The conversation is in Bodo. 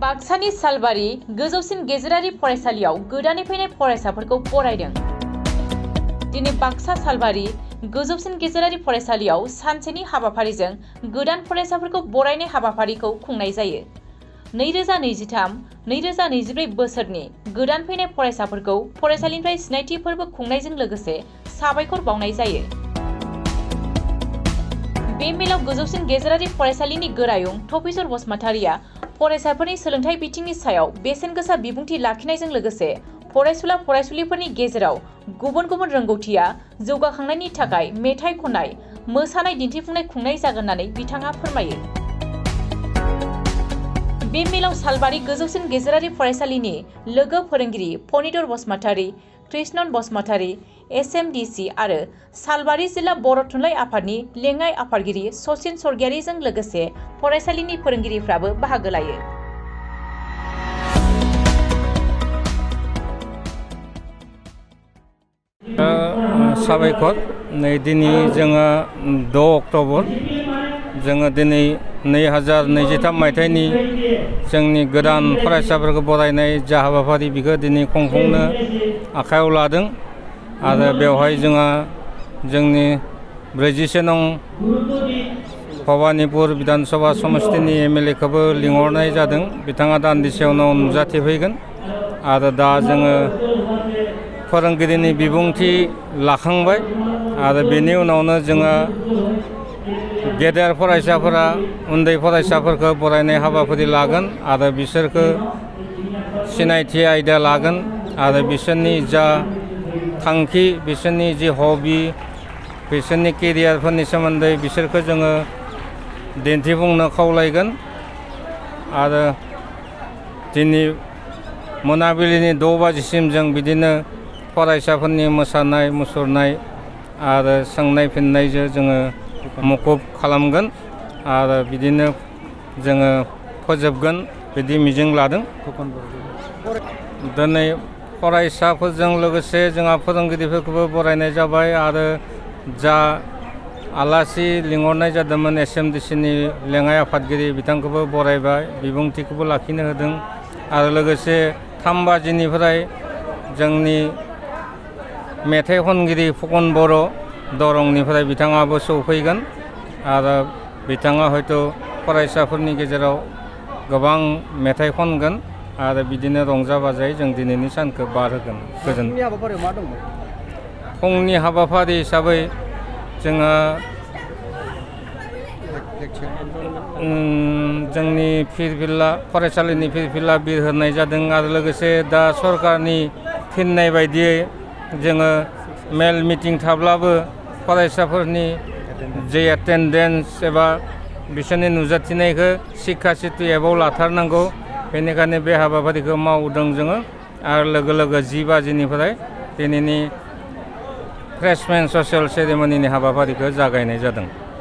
बाक्सानि सालबारि गोजौसिन गेजेरारि फरायसालियाव गोदानै फैनाय फरायसाफोरखौ बरायदों। दिनै बाक्सा सालबारि गोजौसिन गेजेरारि फरायसालियाव सानसेनि हाबाफारिजों गोदान फरायसाफोरखौ बरायनाय हाबाफारिखौ खुंनाय जायो। 2023-2024 बोसोरनि गोदान फैनाय फरायसाफोरखौ फरायसालिनिफ्राय सिनायथि फोरबो खुंनायजों लोगोसे साबायखर बावनाय जायो। बे मेलाव गोजौसिन गेजेरारि फरायसालिनि गोरायुं तफिसर बसुमतारिया फरायसाफोरनि सोलोंथाइ बिथिंनि सायाव बेसेन गोसा बिबुंथि लाखिनायजों लोगोसे फरायसुला फरायसुलिफोरनि गेजेराव गुबुन गुबुन रोंगौथिया जौगाखांनायनि थाखाय मेथाइ खननाय, मोसानाय दिन्थिफुंनाय खुंनाय जागोन होननानै बिथाङा फोरमायो। बे मेलाव सालबारि गोजौसिन गेजेरारि फरायसालिनि लोगो फोरोंगिरि फनिधर बसुमतारि, कृष्णन बसुमतारि, SMDC आरो सालबारि जिल्ला बर' थुनलाइ आफादनि लेङाइ आफादगिरि सचिन सरगियारिजों लोगोसे फरायसालिनि फोरोंगिरिफ्राबो बाहागो लायो। साबायखर। दिनै जोङो 6 अक्ट'बर जोङो दिनै 2023 मायथाइनि जोंनि गोदान फरायसाफोरखौ बरायनाय जा हाबाफारि बेखौ दिनै खुंफुंनो आखायाव लादों आरो बेवहाय जोंहा जोंनि 47 नं भबानिपुर बिधानसभा समस्तिनि MLA खौबो लिंहरनाय जादों। बिथाङा दान्दिसे उनाव नुजाथिफैगोन आरो दा जोङो फोरोंगिरिनि बिबुंथि लाखांबाय आरो बेनि उनावनो जोङो गेदेर फरायसाफोरा उन्दै फरायसाफोरखौ बरायनाय हाबाफारि लागोन आरो बिसोरखौ सिनायथि आयदा लागोन आरो बिसोरनि जा थांखि, बिसोरनि जि हबि, बिसोरनि केरियारफोरनि सोमोन्दै बिसोरखौ जोङो दिन्थिफुंनो खावलायगोन आरो दिनै मोनाबिलिनि 6 बाजिसिम जों बिदिनो फरायसाफोरनि मोसानाय मुसुरनाय आरो सोंनाय फिननायजों जोङो मुखुब खालामगोन आरो बिदिनो जोङो फोजोबगोन बिदि मिजिं लादों। दिनै फरायसाफोरजों लोगोसे जोंहा फोरोंगिरिफोरखौबो बरायनाय जाबाय आरो जा आलासि लिंहरनाय जादोंमोन SMDCनि लेङाइ आफादगिरि बिथांखौबो बरायबाय, बिबुंथिखौबो लाखिनो होदों आरो लोगोसे 3 बाजिनिफ्राय जोंनि मेथाइ खनगिरि फुकन बर' दरंनिफ्राय बिथाङाबो सौफैगोन आरो बिथाङा हयथ' फरायसाफोरनि गेजेराव गोबां मेथाइ खनगोन आरो बिदिनो रंजा बाजायै जों दिनैनि सानखौ बारहोगोन। गोजोन। फुंनि हाबाफारि हिसाबै जोङो जोंनि फिरफिला फरायसालिनि फिरफिला बिर होनाय जादों आरो लोगोसे दा सरकारनि थिननाय बायदियै जोङो मेल मिटिं थाब्लाबो फरायसाफोरनि जे एटेन्डेन्स एबा बिसोरनि नुजाथिनायखौ शिक्षा सेतु एपआव लाथारनांगौ, बेनिखायनो बे हाबाफारिखौ मावदों जोङो आरो लोगो लोगो 10 बाजिनिफ्राय दिनैनि फ्रेशमेन ससियेल सेरेमनिनि हाबाफारिखौ जागायनाय जादों।